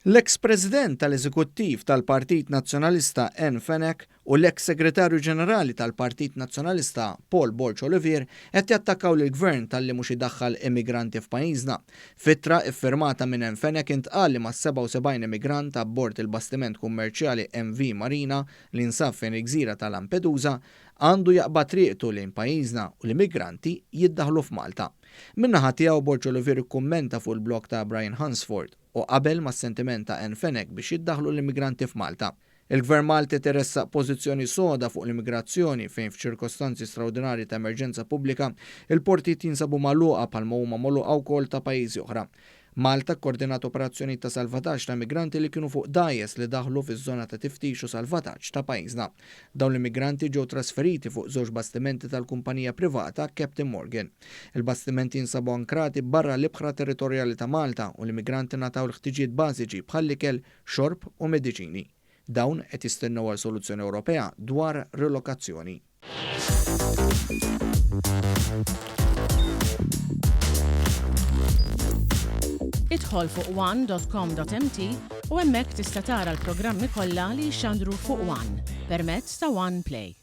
L-eks President tal-Eżekuttiv tal-Partit Nazzjonalista Ann Fenech u l-eks Segretarju Ġenerali tal-Partit Nazzjonalista Paul Borg Olivier qed jattakkaw lill-Gvern talli mhux idaħħal immigranti f'pajjiżna. F'ittra iffirmata minn Ann Fenech intqal li mas-77 immigrant abbord il-bastiment kummerċjali MV Marina li jinsab fejn il-gżira ta' Lampedusa għandu jaqbad triqtu lejn pajjiżna u l-immigranti jiddaħħlu f'Malta. Min-naħa tiegħu Borg Olivier ikkummenta fuq il-blog ta' Brian Hansford u qabel mas-sentiment ta' Ann Fenech biex jiddaħħlu l-immigranti f'Malta. Il-Gvern Malti qed iressaq pożizzjoni soda fuq l-immigrazzjoni fejn f'ċirkostanzi straordinarji ta' emerġenza pubblika, il-portijiet jinsabu magħluqa bħalma huma magħluqa wkoll ta' pajjiżi oħra. Malta kkordinat operazzjonijiet ta' salvataġġ ta' immigranti li kienu fuq dgħajjes li daħlu fiż-żona ta' tiftix u salvataġġ ta' pajjiżna. Dawn l-immigranti ġew trasferiti fuq żewġ bastimenti tal-kumpanija privata Captain Morgan. Il-bastimenti jinsabu ankrati barra l-ibħra territorjali ta' Malta u l-immigranti ngħataw l-ħtiġijiet bażiċi bħall-ikel, xorb u mediċini. Dawn qed jistennew għal soluzzjoni Ewropea dwar rilokazzjoni. Idħol fuq one.com.mt u hemmhekk tista' tara l-programmi kollha li jixxandru fuq One permezz ta' One Play.